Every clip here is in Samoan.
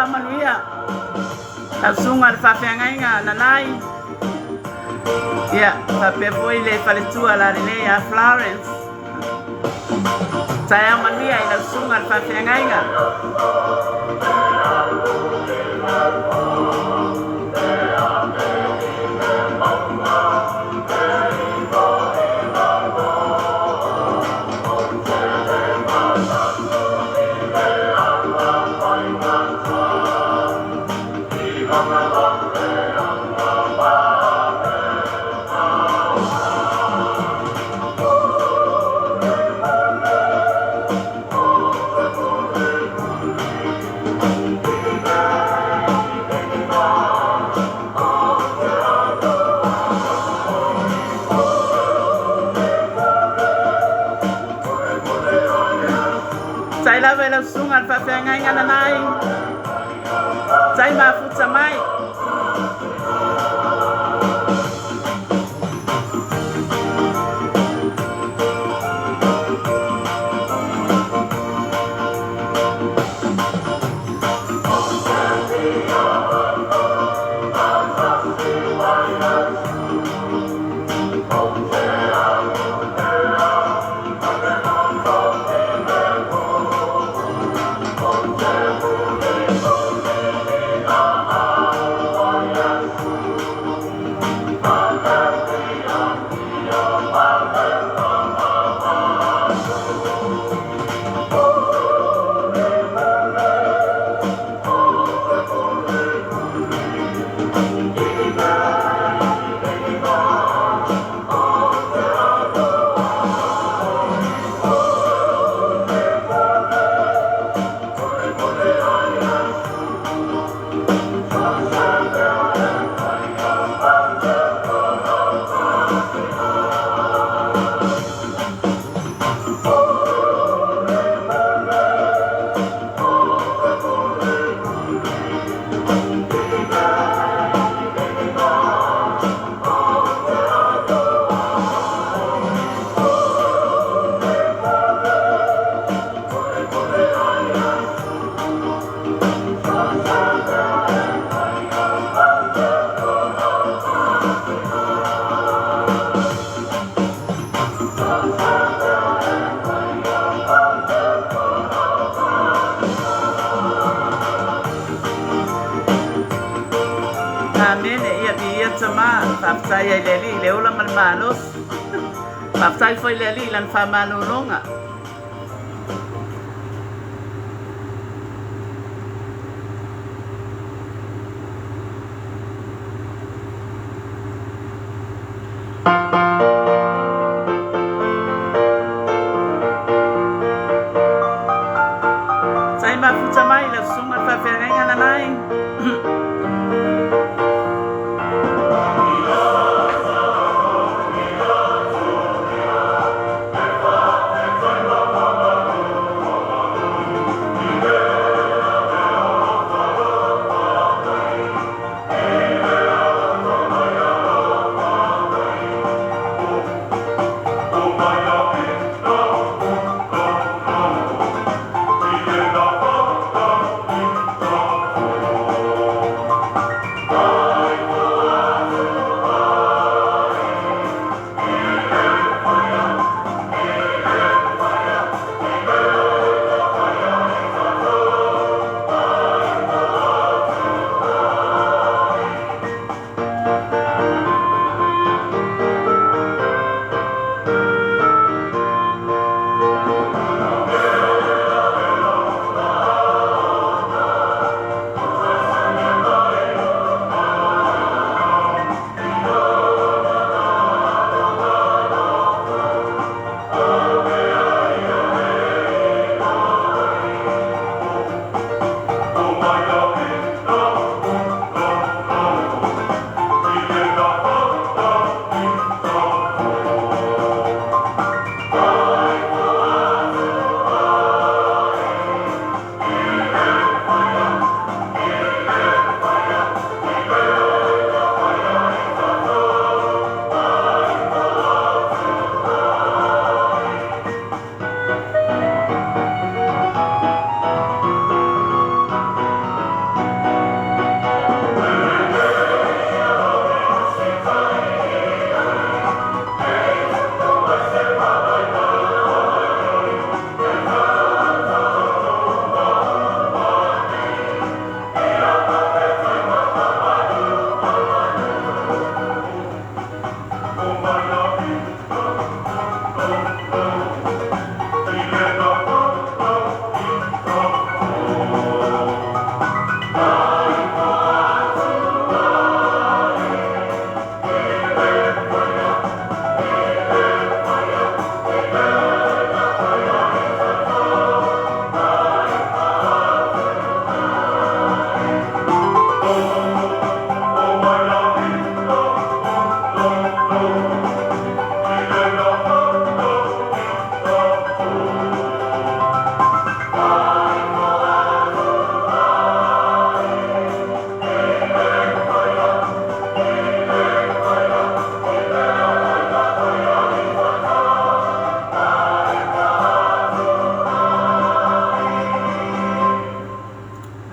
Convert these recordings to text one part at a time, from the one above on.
faamanuia. Lau susuga i le faafeagaiga Nanai, ia faapea foi le faletua lalelei ia Florence. Taeao manuia i lau susuga i le faafeagaiga. Tai lava i lau susuga i le faafeagaiga Nanai. Tai mafuta mai. Amene. Ia viia Tama. Faafetai ai le Alii i le ola ma le malosi. Faafetai foi le Alii i lana faamalologa. Tai mafuta mai lau susuga i le faafeagaiga Nanai.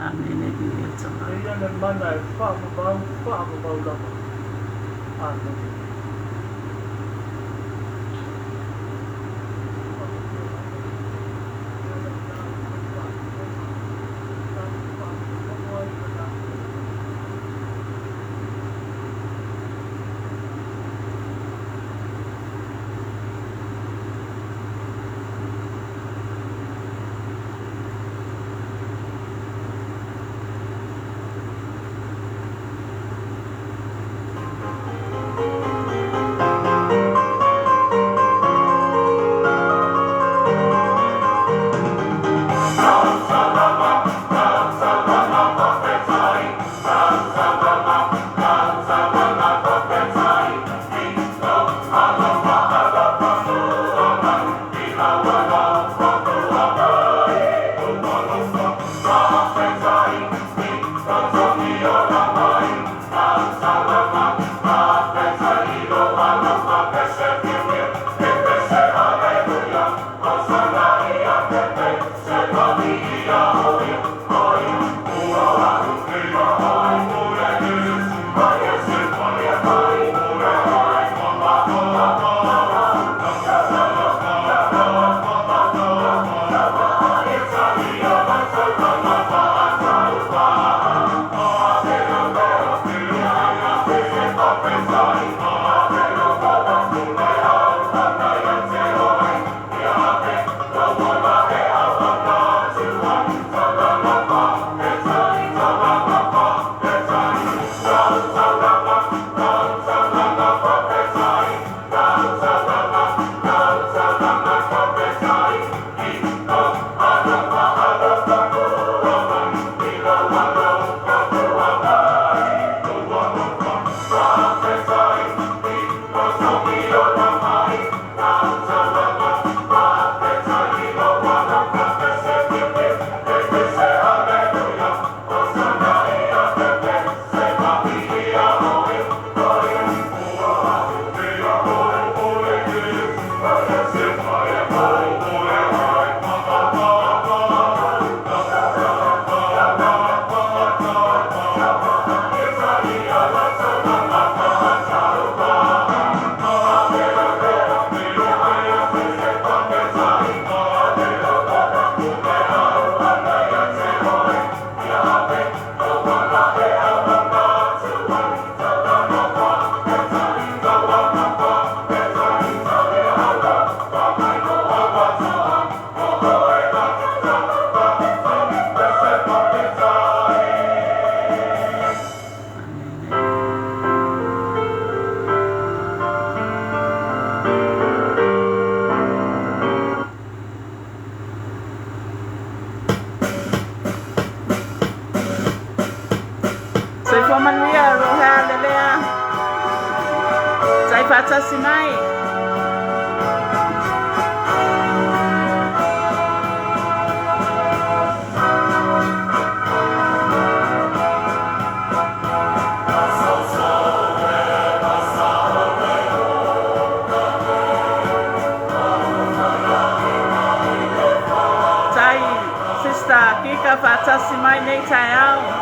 Amene. Viia le Taga. E ia le mana e faavavau, faavavau lava. Amene. Soifua manuia Roha Lelea. Tai faatasi mai. Tai Sister Kika faatasi mai nei taeao.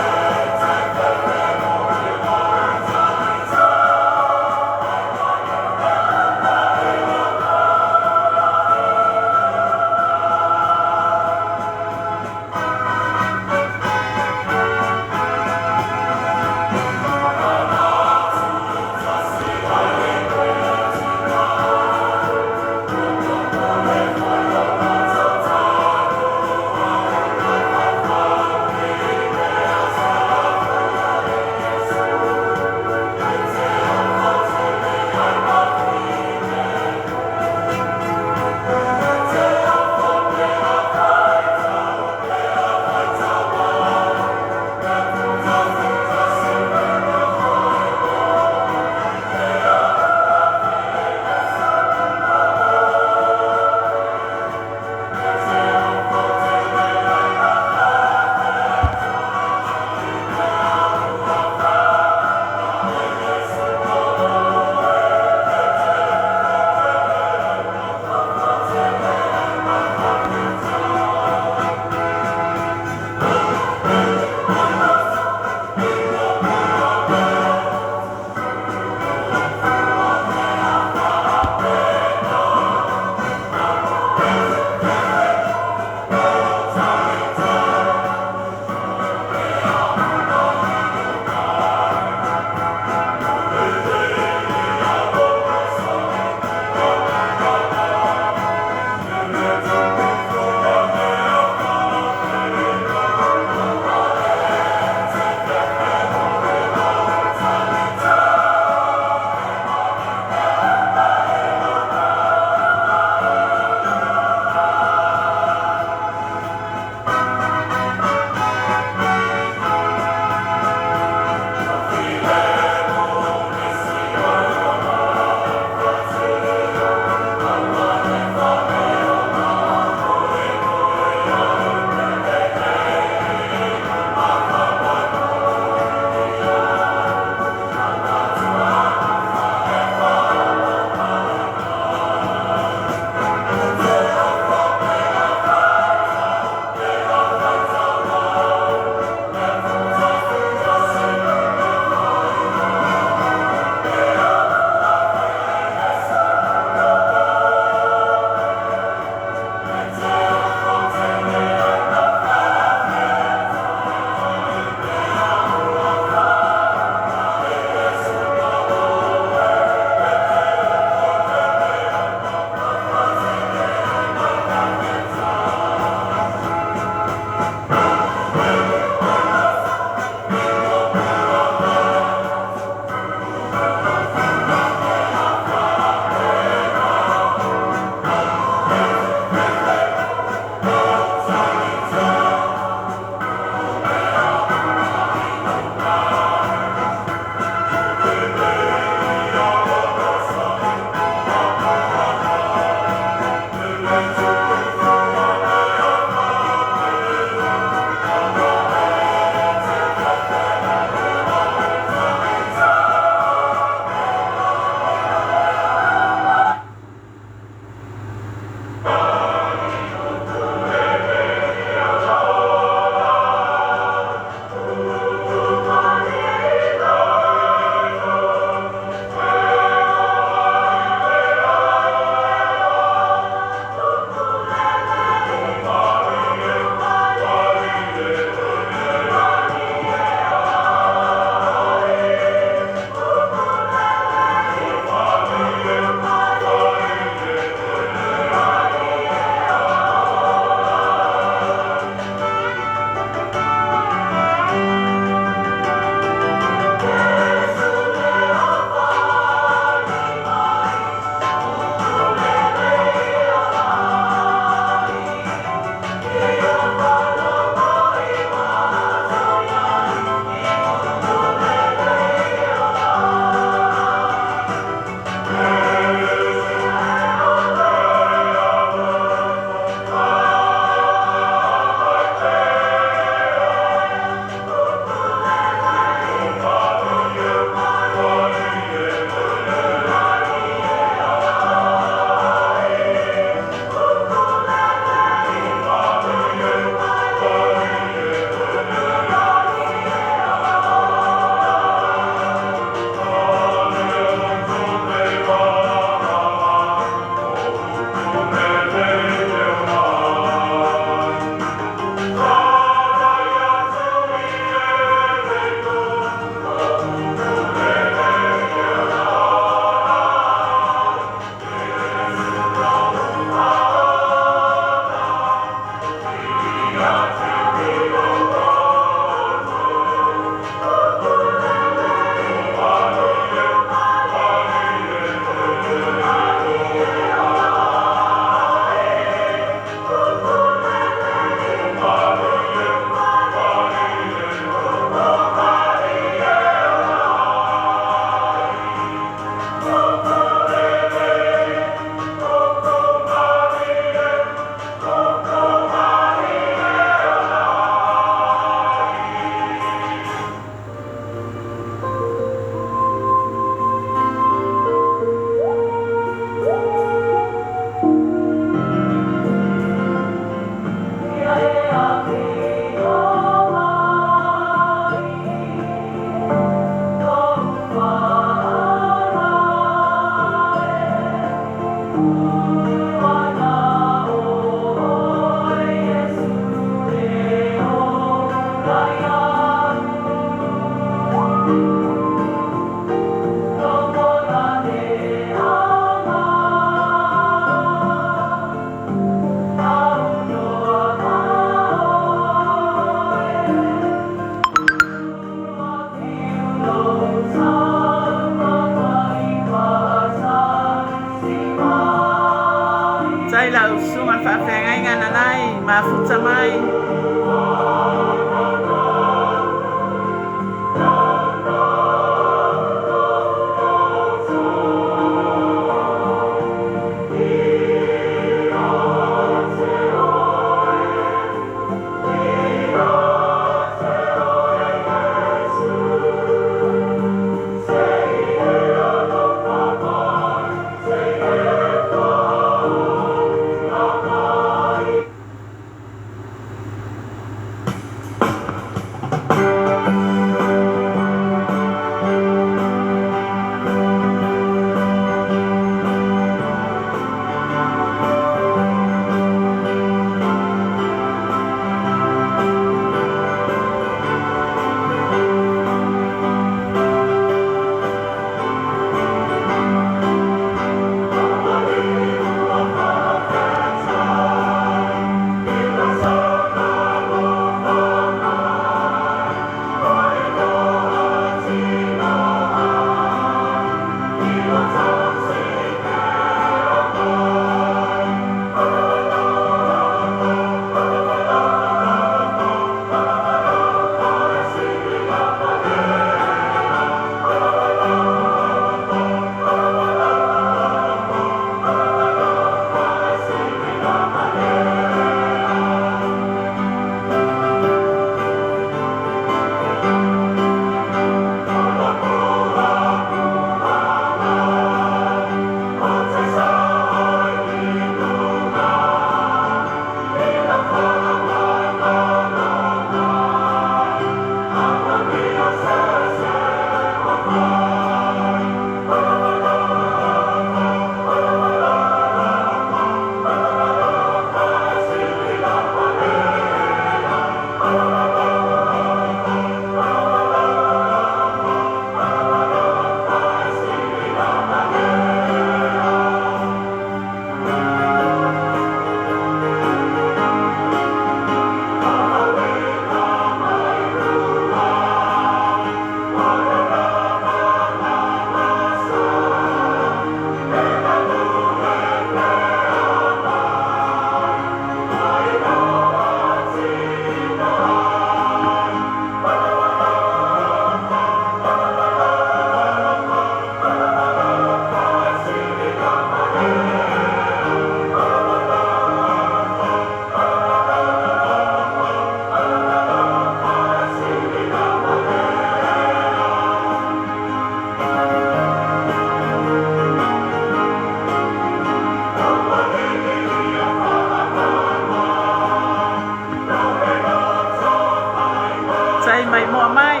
falemoa mai.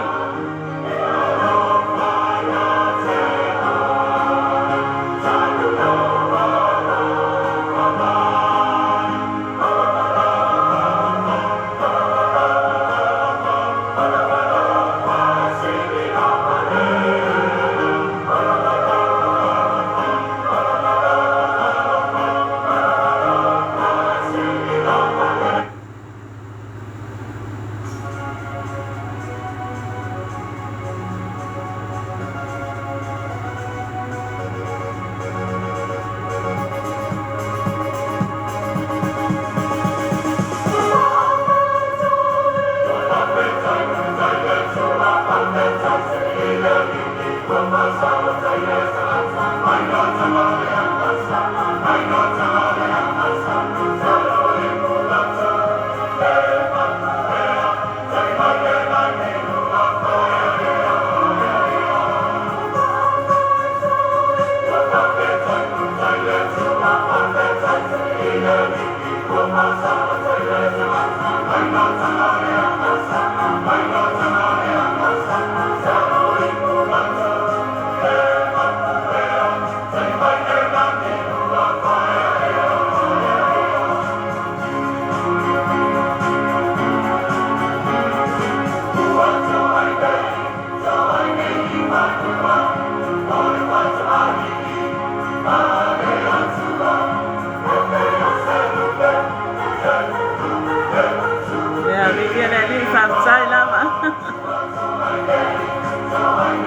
Ia, viia le Alii, faafetai lava.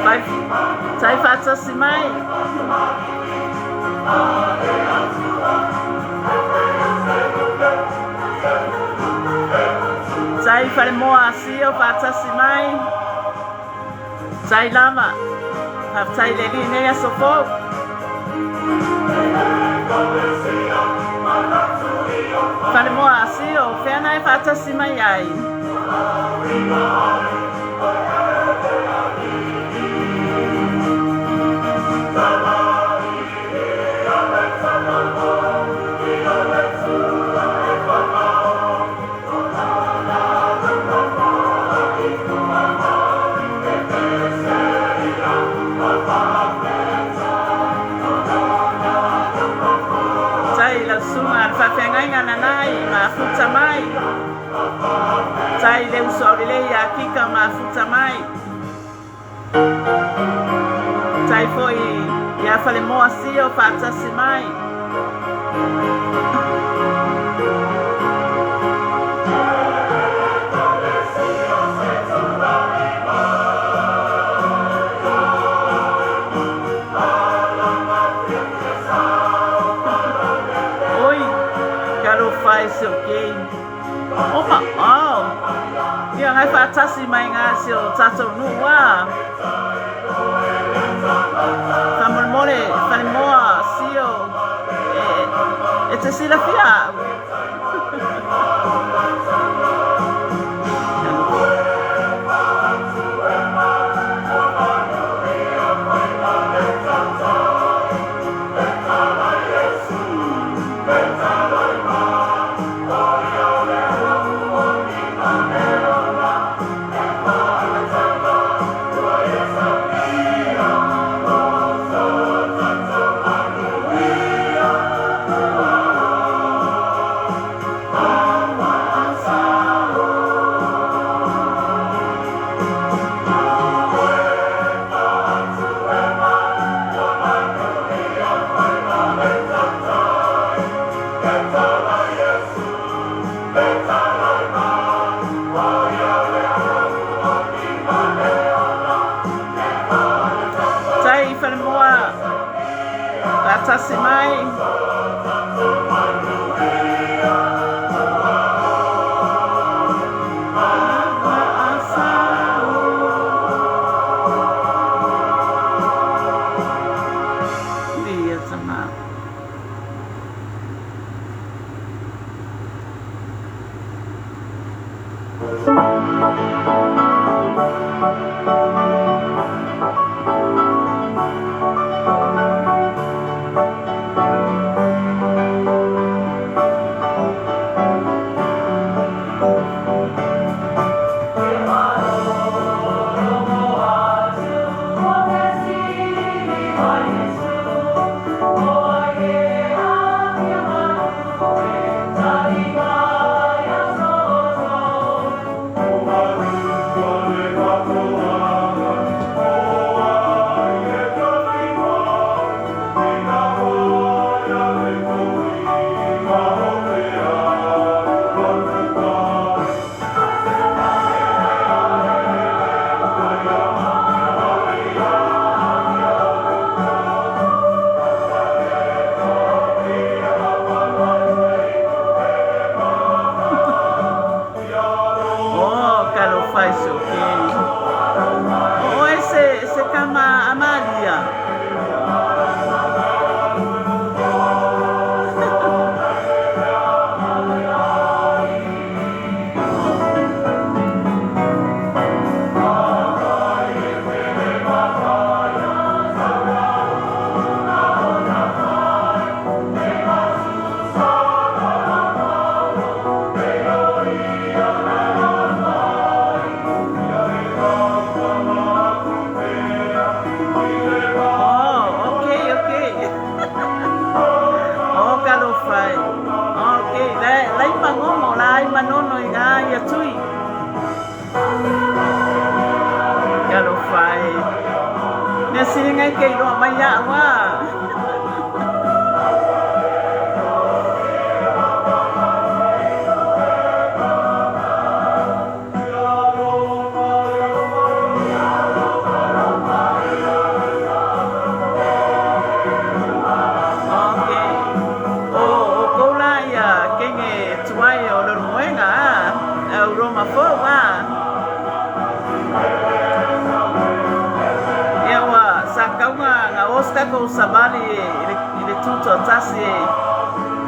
Faafetai faatasi mai. Tai falemoa asio faatasi mai. Tai lava. Faafetai le Alii nei aso fou. Falemoa asio, fea na e faatasi mai ai. Tai lau susuga le faafeagaiga nanai mafuta mai. Tai le uso aulelei ia Kika mafuta mai. Tai foi ia Falemoa Sio faatasi mai. Oi, talofa e se o kei. Oma, oh. Ia ngai faatasi mai ngā se o tātou nuu a. Faamolemole, Falemoa, Sio, e, e te silafia au. Tai Falemoa, faatasi mai. Ia tama. Mea sili ngai ke iloa mai ia ua. Okay. O o kou la ia kenge tuai o Leulumoega a. Au Roma fou a. Ia ua sa kauga ga o se tatou savali i le tutoatasi e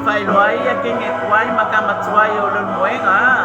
faailoa ai ia kenge tuai ma tama tuai o Leulumoega a.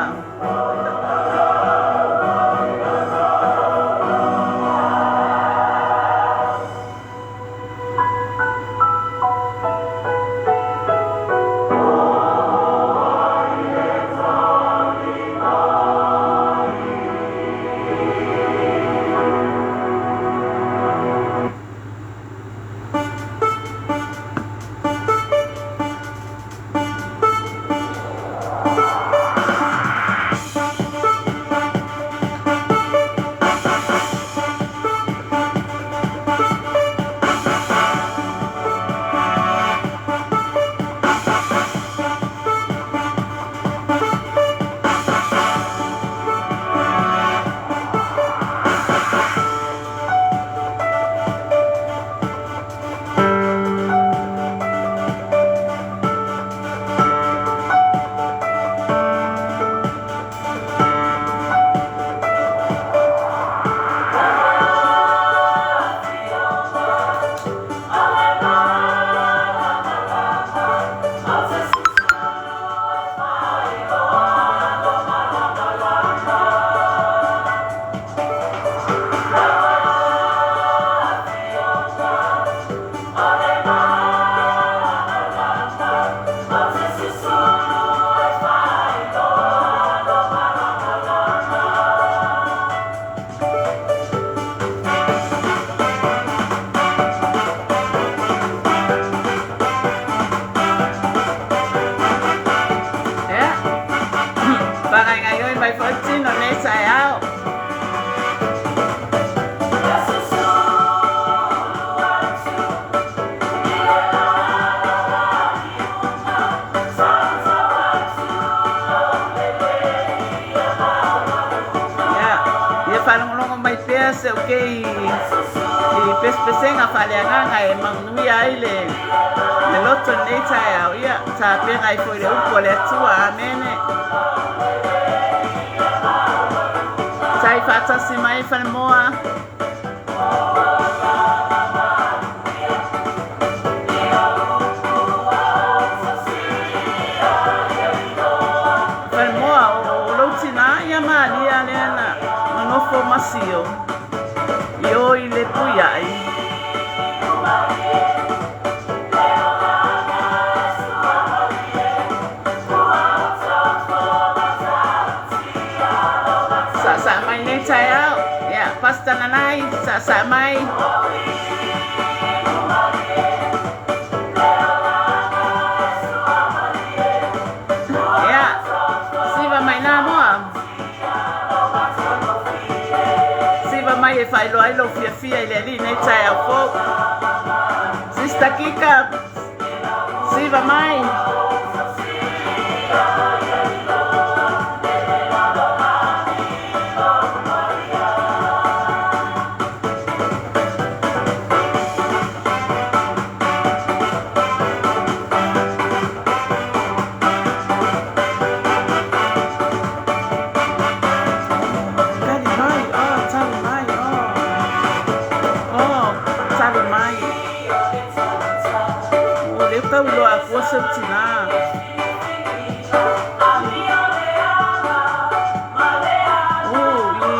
Ia, faagaigaioi mai foi tino nei taeao. Ia, ia faalogologo mai pea se o kei i pesepesega faaleagaga e manuia ai le le loto lenei taeao. Ia, tapena ai foi le upu a le Atua. Amene. Tai faatasi mai Falemoa. Falemoa o lou tina ia malia lea na nonofo masio i o i le puiai. Saasaa mai nei taeao. Ia, Pastor Nanai, saasaa mai. Ia, siva mai nā moa. Siva mai e faailoa ai lou fiafia i le Alii nei taeao fou. Sister Kika, siva mai. Tali mai, oh, tali mai, oh. Oh, tali mai. O lea tau iloa akua seu tinā. Oh, i.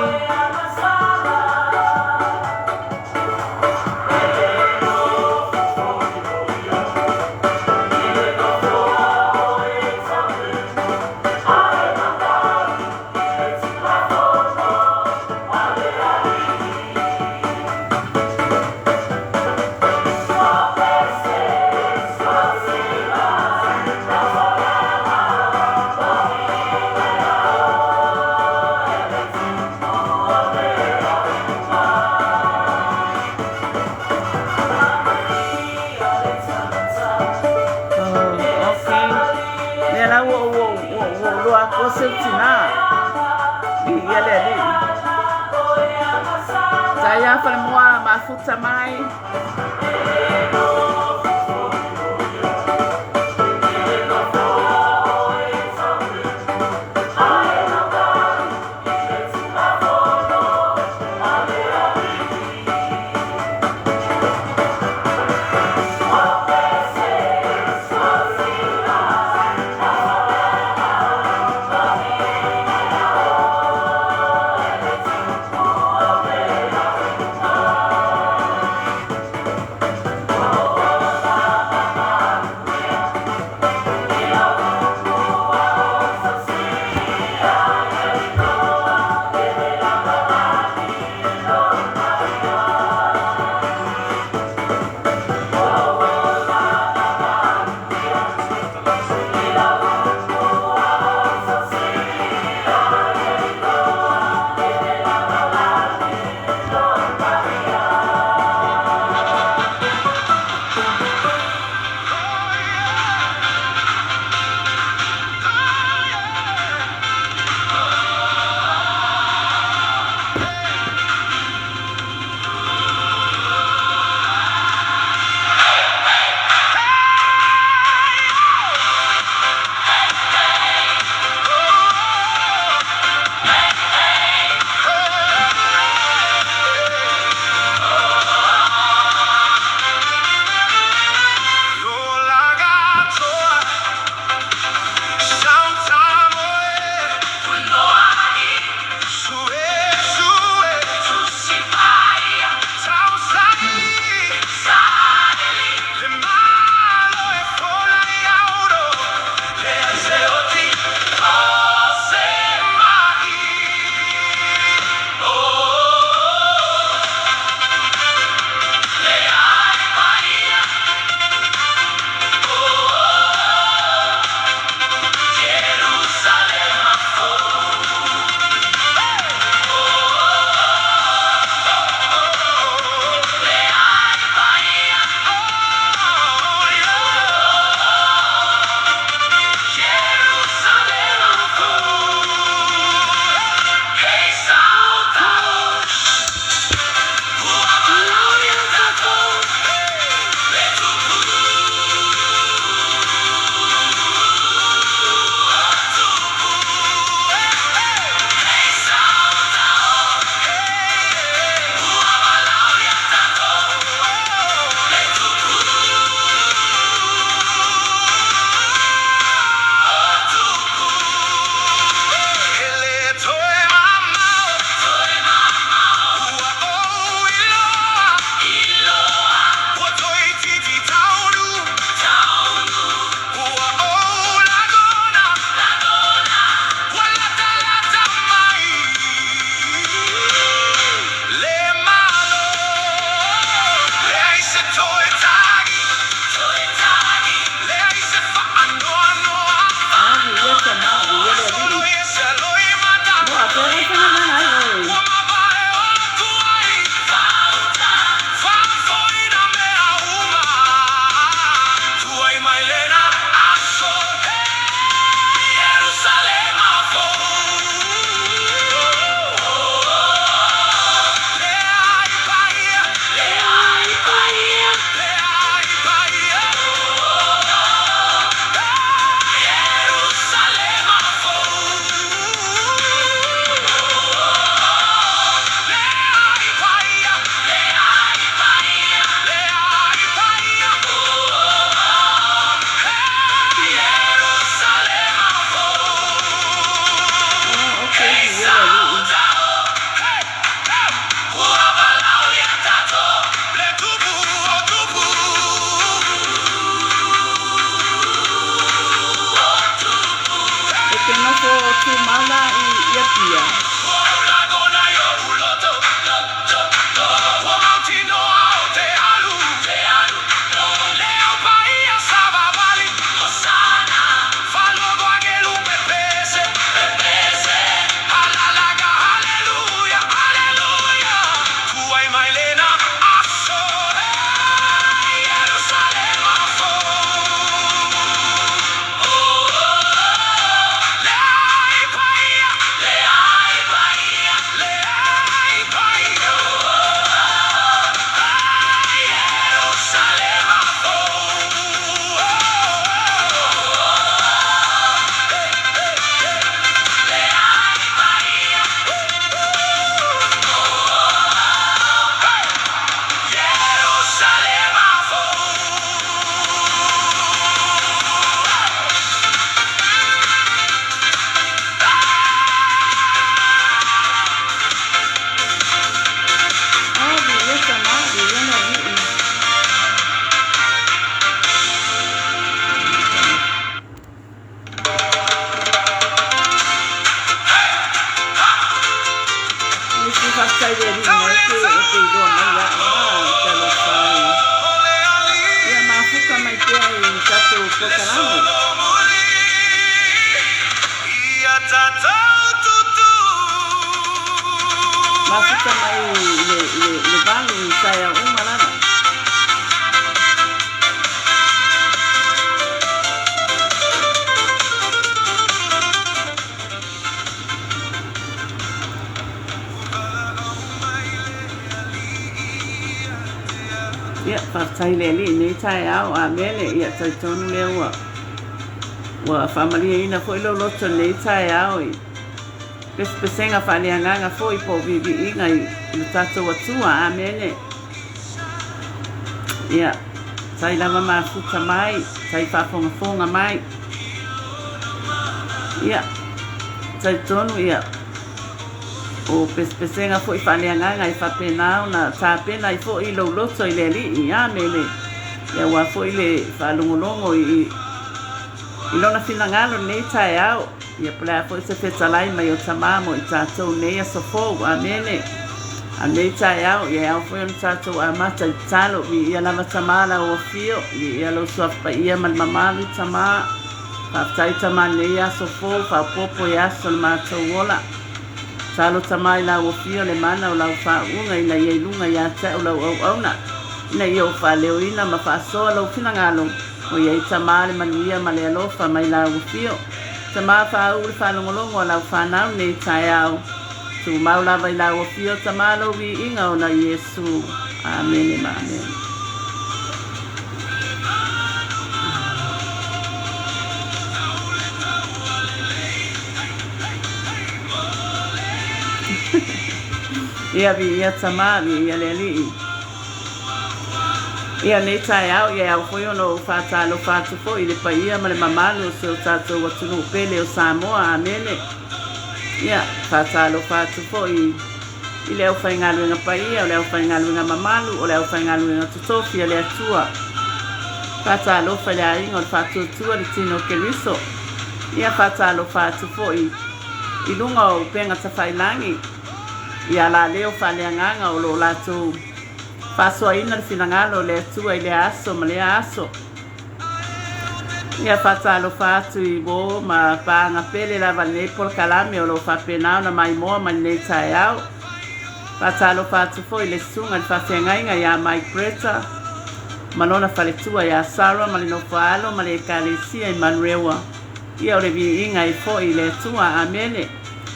tinā. Viia le Alii. Taia falemoa mafuta mai. Mafuta mai i le, i le, i le 8 i taeao uma lava. Ia, faafetai i le Alii i lenei taeao. Amene. Ia, talitonu lea ua ua faamalieina foi lou loto i lenei taeao i pesepesega faaleagaga foi po o viiviiga i lo tatou Atua. Amene. Ia, tai lava mafuta mai, tai faafogafoga mai. Ia, talitonu ia, o pesepesega foi faaleagaga e faapena ona tapena ai foi lou loto i le Alii. Amene. Ia, aua foi le faalogologo i lona finagalo i lenei taeao. Ia, po o le a foi se fetalai mai o Tamā mo i tatou i nei aso fou. Amene. A o lenei taeao, ia e ao foi ona tatou amata i tatalo. Viia lava Tamā lau afio, viia lou Suafa Paia ma le mamalu i Tamā. Faafetai Tamā i lenei aso fou, faaopoopo i aso o le matou ola. Tatalo Tamā i lau afio le mana o lau faauuga ina ia i luga ia te au lau auauna, ina ia ou faaleoina ma faasoa lou finagalo. O i ai Tamā le manuia ma le alofa mai lau afio. Tamā faauu le faalogologo a lau fanau nei taeao. Tumau lava i lau afio Tamā lou viiga ona Iesu. Amene ma amene. Ia viia Tamā, viia le Alii. Ia nei taeao, ia e ao foi ona ou faatalofa atu foi i le paia ma le mamalu o si o tatou atunuu pele o Samoa. Amene. Ia, faatalofa atu foi i le aufaigaluega paia, o le aufaigaluega mamalu, o le aufaigaluega totofi a le Atua. Faatalofa i le aiga o le Faatuatua i le Tino o Keriso. Ia, faatalofa atu foi i luga o upega tafailagi i alaleo faaleagaga o lo o latou faasoaina le finagalo o le Atua i lea aso ma lea aso. Ia faatalofa atu i uō ma paaga pele lava i lenei polokalame o lo o faapena ona maimoa mai lenei taeao. Faatalofa atu foi i le susuga i le faafeagaiga ia Mike Bretta ma lona faletua ia Sarah ma le nofo-a-alo ma le Ekalesia i Manurewa. Ia o le viiga e foi i le Atua. Amene.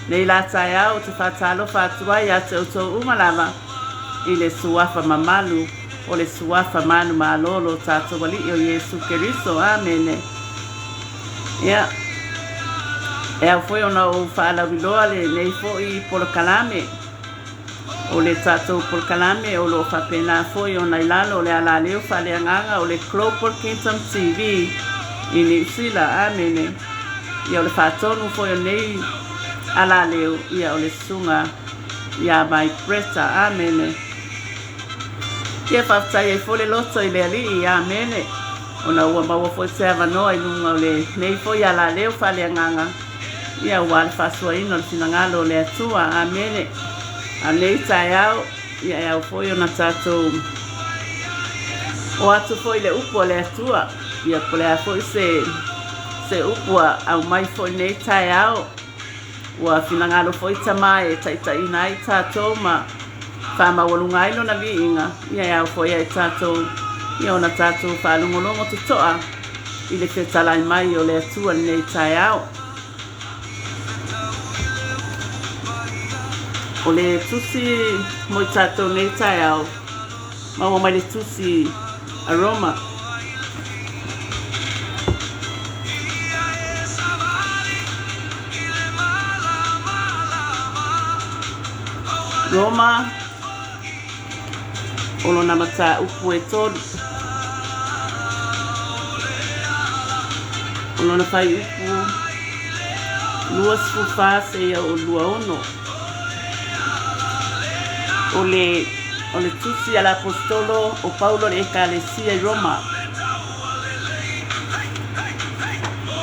Nei la taeao ou te faatalofa atu ai ia te outou uma lava i le Suafa mamalu o le Suafa manumalo o lo tatou Alii o Iesu Keriso. Amene. Ia, e ao foi ona ou faalauiloa lenei foi polokalame. O le tatou polokalame o lo o faapena foi ona i lalo o le alaleo faaleagaga o le Global Kingdom TV i Niu Sila. Amene. Ia o le faatonu foi o nei alaleo, ia o le susuga ia Mike Bretta. Amene. Ia faafetai ai foi le loto i le Alii. Amene. Ona ua maua foi se avanoa i luga o lenei foi alaleo faaleagaga. Ia aua le faasoaina o le finagalo o le Atua. Amene. A lenei taeao, ia e ao foi ona tatou o atu foi i le upu a le Atua. Ia po o le a foi se, se upu a aumai foi lenei taeao. Ua finagalo foi Tamā e taitaiina ai tatou ma faamaualuga ai lona viiga. Ia e ao foi ia i tatou ia ona tatou faalogologo totoa i le fetalai mai o le Atua lenei taeao. O le tusi mo i tatou nei taeao, maua mai le tusi a Roma. Roma O lona mataupu e tolu. O lona fuaiupu 24 seia oo 26. O le, o le tusi a le Aposetolo o Paulo i le Ekalesia i Roma.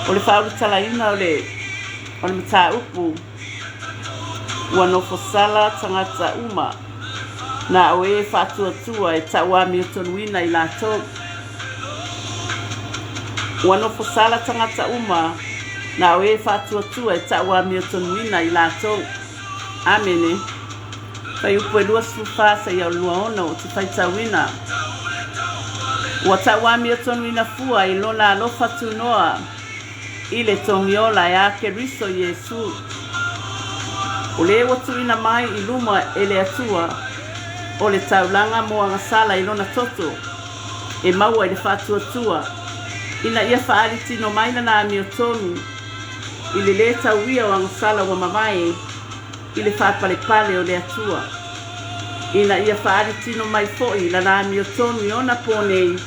O le faaulutalaina o le, o le mataupu Ua nofo sala tagata uma, na o e faatuatua e tauamiotonuina i latou. Ua nofo sala tagata uma, na o e faatuatua e tauamiotonuina i latou. Amene. Fuaiupu e 24 seia o le 26 ou te faitauina. Ua tau amiotonuina fua i lona alofa tunoa i le togiola e a Keriso Iesu. O le ua tuuina mai i luma e le Atua o le taulaga mo agasala i lona toto e maua i le faatuatua ina ia faaali tino mai lana amiotonu i le lē tauia o agasala ua mavae i le faapalepale o le Atua, ina ia faaali tino mai foi lana amiotonu i ona pō nei,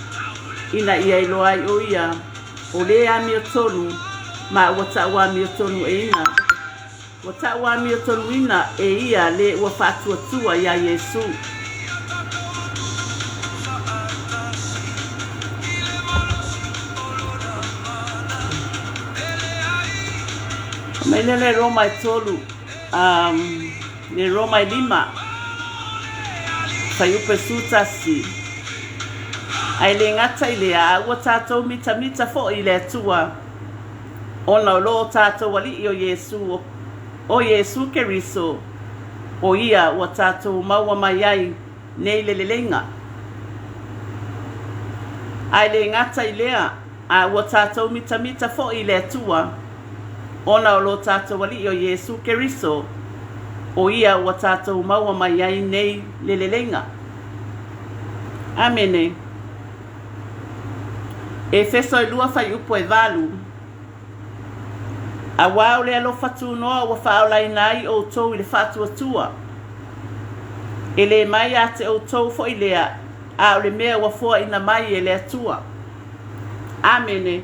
ina ia iloa ai o ia o lē amiotonu ma ua tau amiotonu e ina ua tau amiotonuina e ia lē ua faatuatua iā Iesu. Mai lea le Roma e 3, um, le Roma e 5, fuaiupu e 11. Ae le gata i lea, a ua tātou mitamita foi i le Atua, ona o lo tātou Alii o Iesu, o Iesu Keriso, o ia ua tātou maua mai ai nei le leleiga. Ae le gata i lea, a ua tātou mitamita foi i le Atua, ona o lo tātou Alii o Iesu Keriso, o ia ua tātou maua mai ai nei le leleiga. Amene. Efeso e 2 fuaiupu e 8. Auā o le alofa tunoa ua faaolaina ai outou i le faatuatua. E lē mai ia te outou foi lea, a o le mea ua foaina mai e le Atua. Amene.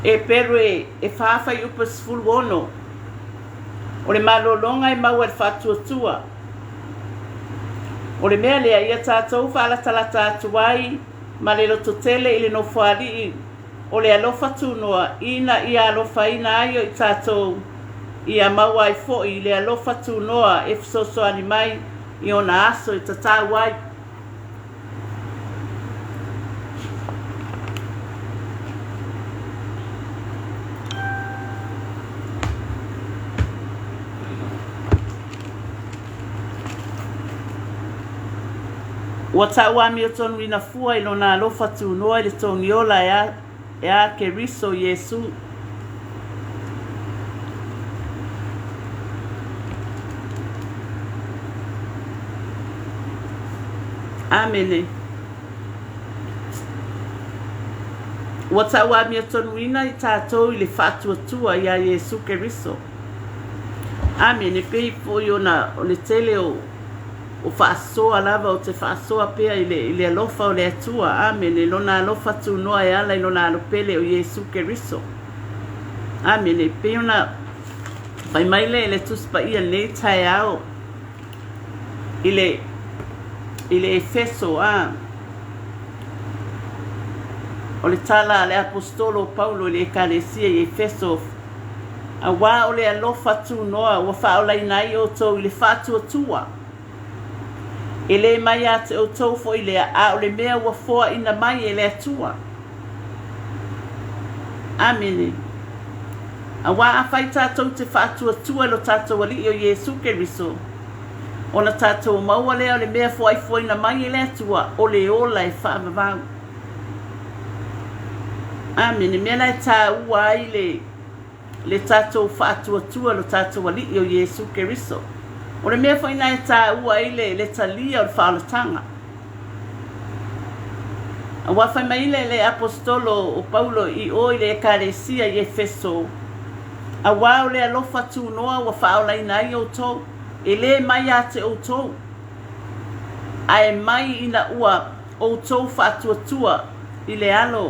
Eperu e 4 fuaiupu e 16. O le malologa e maua i le faatuatua. O le mea lea ia tātou faalatalata atu ai ma le lototele i le Nofoalii o le alofa tunoa ina ia alofaina ai o i tātou, ia maua ai foi le alofa tunoa e fesoasoani mai i ona aso e tatau ai. Ua tau amiotonuina fua i lona alofa tunoa i le togiola e a, e a Keriso Iesu. Amene. Ua tau amiotonuina i tātou i le faatuatua iā Iesu Keriso. Amene. Pei foi ona o le tele o o faasoa lava o te faasoa pea i le, i le alofa o le Atua. Amene. Lona alofa tunoa e ala i lona alo pele o Iesu Keriso. Amene. Pei ona fai mai le, le Tusi Paia lenei taeao i le, i le Efeso, a o le tala a le Aposetolo o Paulo i le Ekalesia i Efeso, Auā o le alofa tunoa ua faaolaina ai outou i le faatuatua. E lē mai ia te outou foi lea, a o le mea ua foaina mai e le Atua. Amene. Auā afai tātou te faatuatua i lo tātou Alii o Iesu Keriso, ona tātou maua lea o le mea foaifoaina mai e le Atua, o le ola e faavavau. Amene. Mea la e tāua ai le, le tātou faatuatua lo tātou Alii o Iesu Keriso. O le mea foi na e tāua ai le, le talia o le faaolataga. Auā fai mai le, le Aposetolo o Paulo i o i le Ekalesia i Efeso, Auā o le alofa tunoa ua faaolaina ai outou, e lē mai ia te outou, ae mai ina ua outou faatuatua i le alo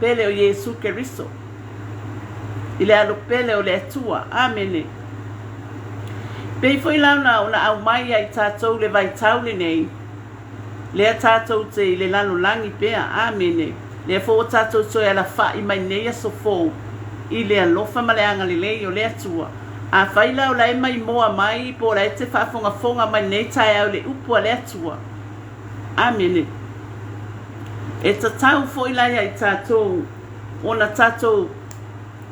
pele o Iesu Keriso, i le alo pele o le Atua. Amene. Pei foi la ona, ona aumai ia i tātou le vaitau lenei, lea tātou te i le lalolagi pea. Amene. Lea foi ua tātou toe alafa'i mai nei aso fou i le alofa ma le agalelei o le Atua. Afai la o la e maimoa mai po o la e te faafogafoga mai nei taeao i le upu a le Atua, Amene. E tatau foi la ia i tatou ona tatou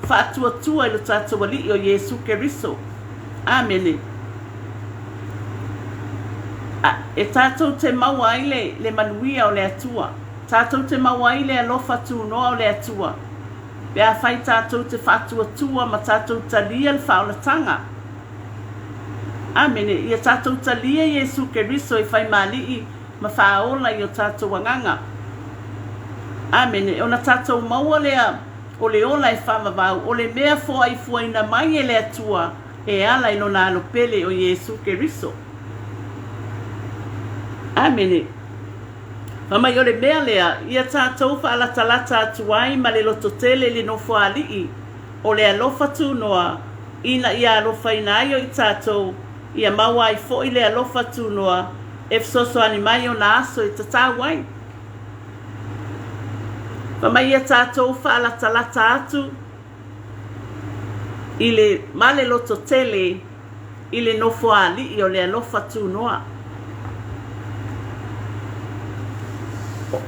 faatuatua i lo tatou Alii o Iesu Keriso. Amene. A, e tatou te maua ai le, le manuia o le Atua. Tatou te maua ai le alofa tunoa o le Atua. Pe afai tatou te faatuatua ma tatou talia le faaolataga. Amene. Ia tatou talia Iesu Keriso e faimaali'i ma faaola i o tatou agaga. Amene. Ona tatou maua lea o le ola e faavavau, o le mea foaifuaina mai e le Atua e ala i Lona Alo pele o Iesu Keriso. Amene. Fai mai o le mea lea, ia tatou faalatalata atu ai ma le lototele i le Nofoalii o le alofa tunoa, ina ia alofaina ai o i tatou, ia maua ai foi le alofa tunoa e fesoasoani mai ona aso e tatau ai. Fai mai ia tatou faalatalata atu i le ma le lototele i le Nofoalii o le alofa tunoa.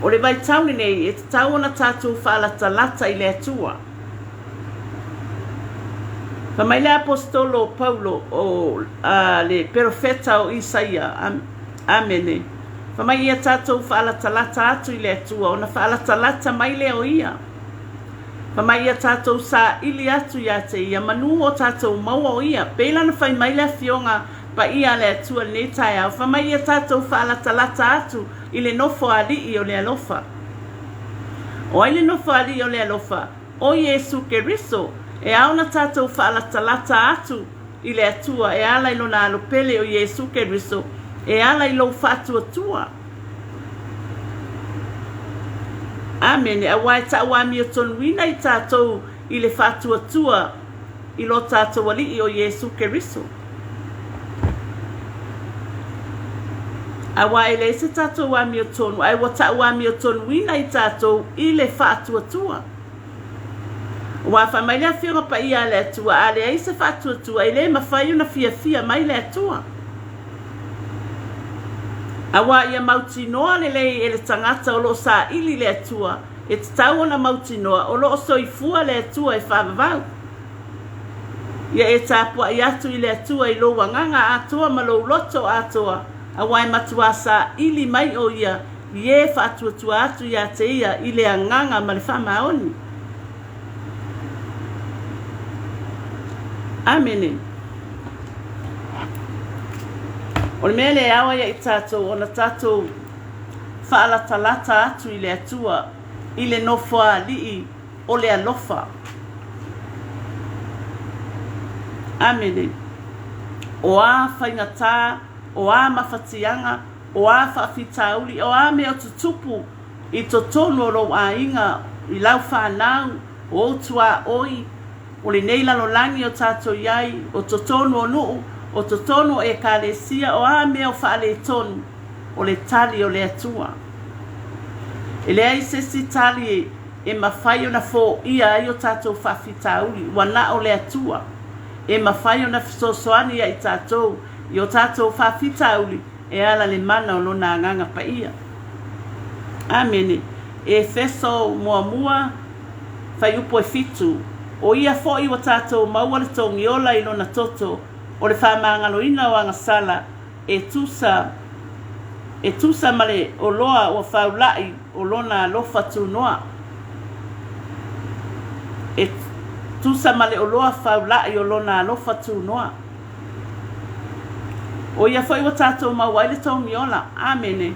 O le vaitau lenei e tatau ona tatou faalatalata i le Atua. Fai mai le Aposetolo o Paulo, o a, le perofeta o Isaia, Amene. Fai mai ia tatou faalatalata atu i le Atua, ona faalatalata mai lea o Ia. Fai mai ia tatou saili atu ia te Ia, manu o tatou maua o Ia. Pei la ona fai mai le Afioga Paia a le Atua i lenei taeao, fai mai ia tatou faalatalata atu i le Nofoalii o le alofa. O ai le Nofoalii o le alofa? O Iesu Keriso. E ao ona tatou faalatalata atu i le Atua e ala i Lona Alo pele o Iesu Keriso, e ala i lou faatuatua. Amene. Aua e tauamiotonuina i tatou i le faatuatua i lo tatou Alii o Iesu Keriso. Aua e leai se tatou amiotonu, ae ua tauamiotonuina i tatou i le faatuatua. Aua fai mai le Afioga Paia a le Atua, a leai se faatuatua, e le mafai ona fiafia mai le Atua. Aua ia mautinoa lelei e le tagata o lo o saili le Atua, e tatau ona mautinoa o lo o soifua le Atua e faavavau. Ia e tapuai atu i le Atua i lou agaga atoa ma lou loto atoa, aua e matuā saili mai ʻo ia i e faatuatua atu iā te ia i le agaga ma le faamaoni. Amene. O le mea lea e ao ai ia i tatou ona tatou faalatalata atu i le Atua i le Nofoalii o le alofa. Amene. O a faigatā, o a mafatiaga, o a faafitauli, o a mea o tutupu i totonu o lou aiga, i lau whanau, o ou tuaoi, o lenei lalolagi o tatou i ai, o totonu o nuu, o totonu o ekalesia, o a mea o faaletonu, o le tali o le Atua. E leai se isi tali e mafai ona foia ai o tatou faafitauli, ua na o le Atua e mafai ona fesoasoani ia i tatou i o tatou faafitauli e ala le mana o Lona Agaga Paia. Amene. Efeso muamua, fuaiupu e fitu, O ia foi ua tatou maua le togiola i Lona toto, o le faamagaloina o agasala, e tusa, e tusa ma le oloa ua faula'i o Lona alofa tunoa. E tusa ma le oloa faula'i o Lona alofa tunoa. O ia foi ua tatou maua ai le togiola. Amene.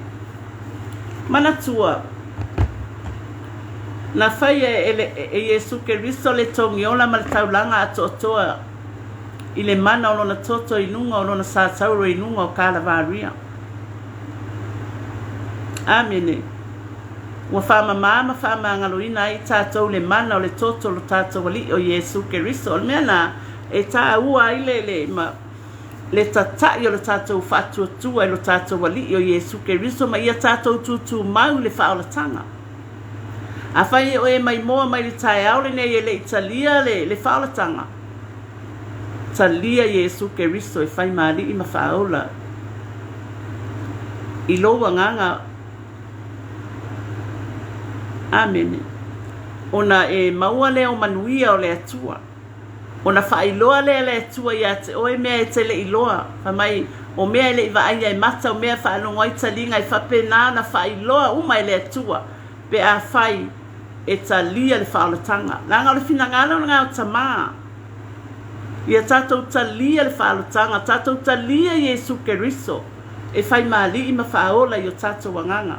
Manatua, na fai e, e, e Iesu Keriso le togiola ma le taulaga atoatoa i le mana o lona toto i luga o lona satauro i luga o Kalavaria. Amene. Ua faamamā ma faamagaloina ai tatou le mana o le toto o lo tatou Alii o Iesu Keriso. O le mea lena e taua ai le, le, ma, le tata'i o le tatou faatuatua i lo tatou Alii o Iesu Keriso ma ia tatou tūtūmau i le faaolataga. Afai e o e maimoa mai le taeao lenei e le i talia le, le faaolataga, talia Iesu Keriso e fai ma Alii ma Faaola i lou agaga. Amene. Ona e maua lea o manuia o le Atua. Ona faailoa lea e le Atua ia te oe mea e te le i iloa, fai mai, o mea e le i vaaia e mata, o mea e faalogo ai taliga, e faapena ona faailoa uma e le Atua pe afai e talia le faaolataga. Leaga o le finagalo lena o Tama, ia tatou talia le faaolataga, tatou talia Iesu Keriso e fai ma Alii ma Faaola i o tatou agaga.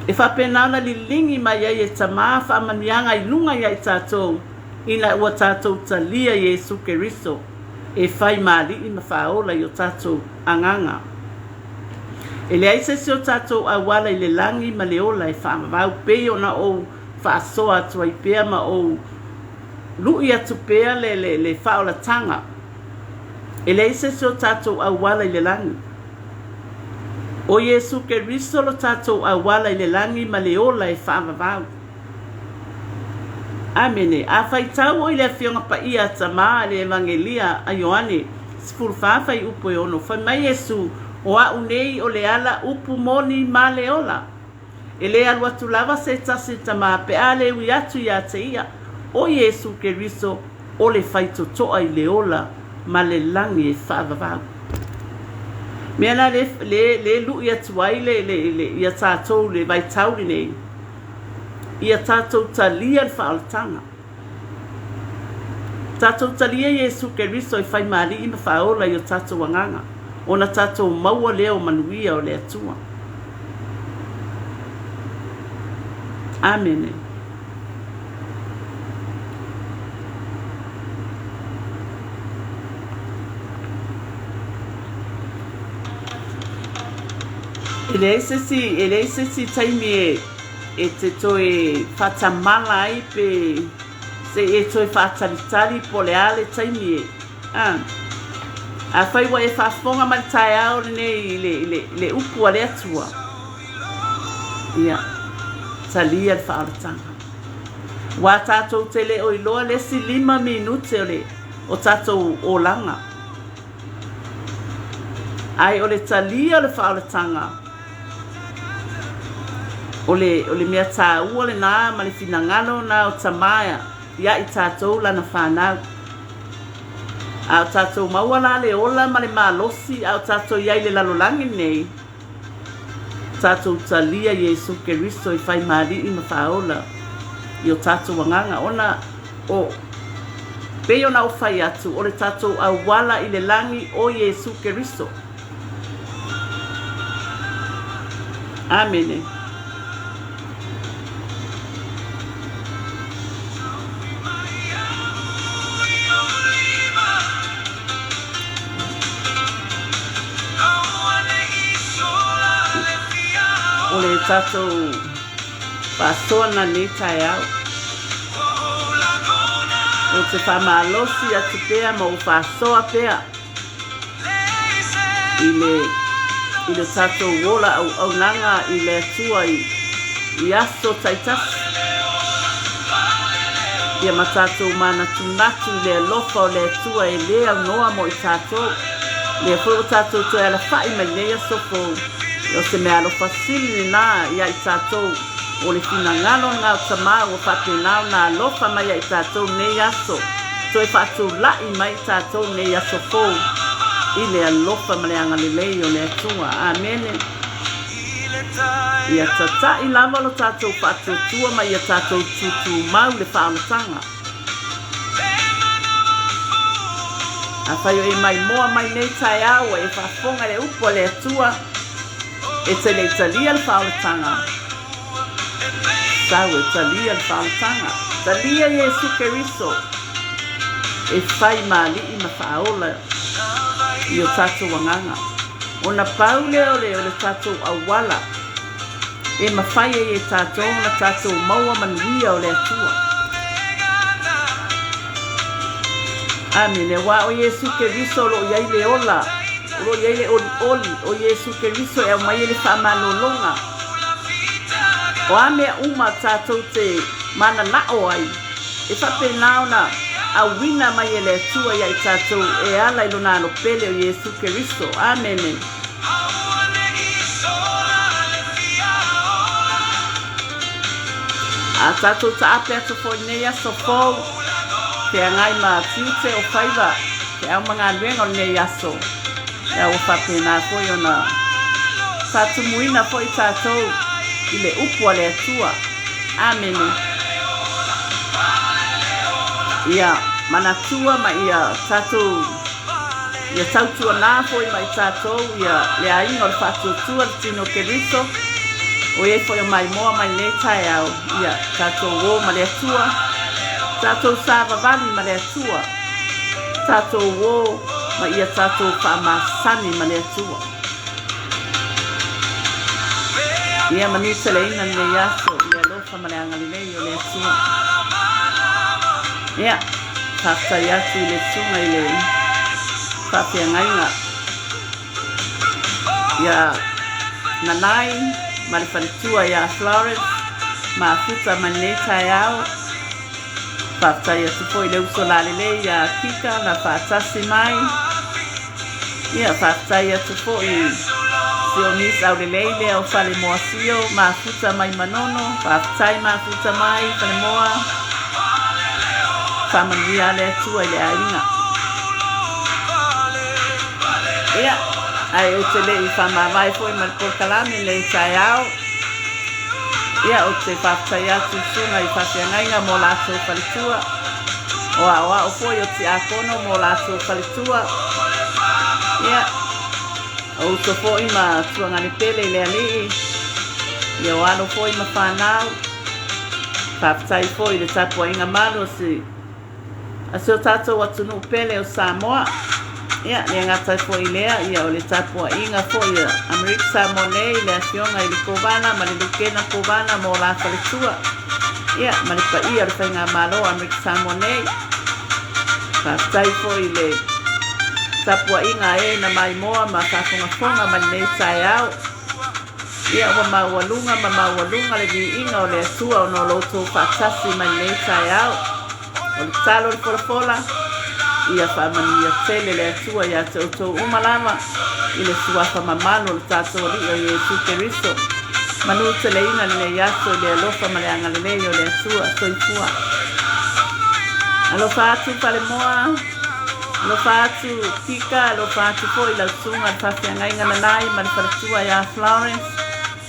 E faapena ona liligi mai ai e Tama faamanuiaga i luga ia i tatou ina ua tatou talia Iesu Keriso e fai ma Alii ma Faaola i o tatou agaga. E leai se isi o tatou auala i le lagi ma le ola e faavavau pei ona ou faasoa atu ai pea ma ou lu'i atu pea le, le, le faaolataga. E leai se isi o tatou auala i le lagi. ʻO Iesū Keriso lo tatou auala i le lagi ma le ola e faavavau. Amene. A faitau ʻoe i le Afioga Paia a Tamā i le Evagelia a Ioane 14 fuaiupu e 6, fai mai Iesū, O a'u nei o le ala upu moni ma le ola. E lē alu atu lava se tasi i le Tamā pe a le ui atu iā te ia, ʻo Iesū Keriso o le faitotoa i le ola ma le lagi e faavavau. Mea la lē, lē, lē luʻi atu ai le, le, le, ia tātou le vaitau lenei, ia tātou talia le faaolataga. Tatou talia Iesu Keriso e fai ma Alii ma Faaola i o tatou agaga, ona tatou maua lea o manuia o le Atua. Amene. E leai se isi, e leai se isi taimi e e te toe faatamala ai pe se i e toe faatalitali po o le a le taimi e a. Afai ua e faafofoga mai le taeao lenei i le, i le, i le upu a le Atua, ia, talia le faaolataga. Ua tatou te le o iloa le isi 5 minute o le o tatou olaga. Ae o le talia o le faaolataga, O le, o le mea tāua lenā ma le finagalo na o Tamā ia i tātou lana whānau. A o tātou maua la le ola ma le malosi a o tātou i ai le lalolagi nei, tātou talia Iesu Keriso i whai māli'i ma whāola i o tātou agaga ona o pei ona o whai atu o le tātou auala i le langi o Iesu Keriso. Amene. O le tatou faasoa na nei taeao. Ou te faamalosi atu pea ma ou faasoa pea. I le, i le tatou ola auaunaga i le Atua i, i aso taitasi. Ia ma tatou manatunatu i le alofa o le Atua e lē aunoa mo i tatou. Lea foi ua tatou toe alafaʻi mai lenei aso fou, o se meaalofa sili lenā iā i tatou, o le finagalo lenā o Tamā ua faapena ona alofa mai iā i tatou nei aso. Toe faatulai mai tatou nei aso fou i le alofa ma le agalelei o le Atua. Amene. Ia tataʻi lava lo tatou faatuatua ma ia tatou tūtūmau le faaolataga. Afai o e maimoa mai nei taeao ua e faafofoga i le upu a le Atua, e te le i talia le faaolataga, Sau e talia le faaolataga. Talia Iesu Keriso e fai ma Alii ma Faaola i o tatou agaga. Ona pau lea o le, o le tatou auala e mafai ai e tatou ona tatou maua manuia o le Atua. Amene. Aua o Iesu Keriso o lo o i ai le ola, o lo o i ai le olioli, o Iesu Keriso e aumai ai le faamalologa. O a mea uma tatou te mananao ai, e faapena ona auina mai e le Atua ia i tatou e ala i Lona Alo pele o Iesu Keriso. Amene. A tatou taape atu foi i lenei aso fou, feagai ma tiute o faiva, feau ma galuega o lenei aso, ia ua faapena foi ona faatumuina foi tatou i le upu a le Atua. Amene. Ia manatua ma ia tatou ia tautuana foi ma i tatou ia le aiga o le faatuatua le tino o Keriso, o i ai foi o maimoa mai lenei taeao, ia tatou o ma le Atua, tatou savavali ma le Atua, tatou o ma ia tatou faamasani ma le Atua. Ia manuteleina lenei aso i le alofa ma le agalelei o le Atua. Ia, faafetai atu i le susuga i le faafeagaiga ia Nanai ma le faletua ia Florence mafuta mai lenei taeao. Faafetai atu foi i le uso lalelei ia Kika na faatasi mai. Ia, faafetai atu foi i si o niece aulelei lea o Falemoa Sio, mafuta mai Manono. Faafetai mafuta mai Falemoa. Faamanuia le Atua i le aiga. Ia, ae ou te le i faamavae foi ma le polokalame i lenei taeao. Ia, ou te faafetai atu i susuga i faafeagaiga mo latou faletua, o aoao foi o tiakono mo latou faletua. Ia, o uso foi ma tuaganepele i le Alii, ia o alo foi ma fanau. Faafetai foi i le tapuaiga malu o si a si o tatou atunuu pele o Samoa. Ia, le gata ai foi i lea, ia o le tapuaiga foi a Amerika Samoa nei, le afioga i le Kovana ma le Lukena Kovana mo la faletua. Ia, ma le paia o le Faigamalo a Amerika Samoa nei. Faafetai foi i le tapuaiga a e na maimoa ma faafogafoga mai lenei taeao. Ia, ua maualuga ma maualuga le viiga o le Atua ona o lo outou faatasi mai lenei taeao. O le tatalo i le folafola, ia faamanuia tele le Atua ia te outou uma lava i le suafa mamalu o le tatou Alii o Iesu Keriso. Manu teleina lenei aso i le alofa ma le agalelei o le Atua. Soifua. Alofa atu Falemoa, alofa atu Kika, alofa atu foi lau susuga le faafeagaiga Nanai ma le faletua ia Florence,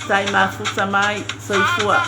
tai mafuta mai. Soifua.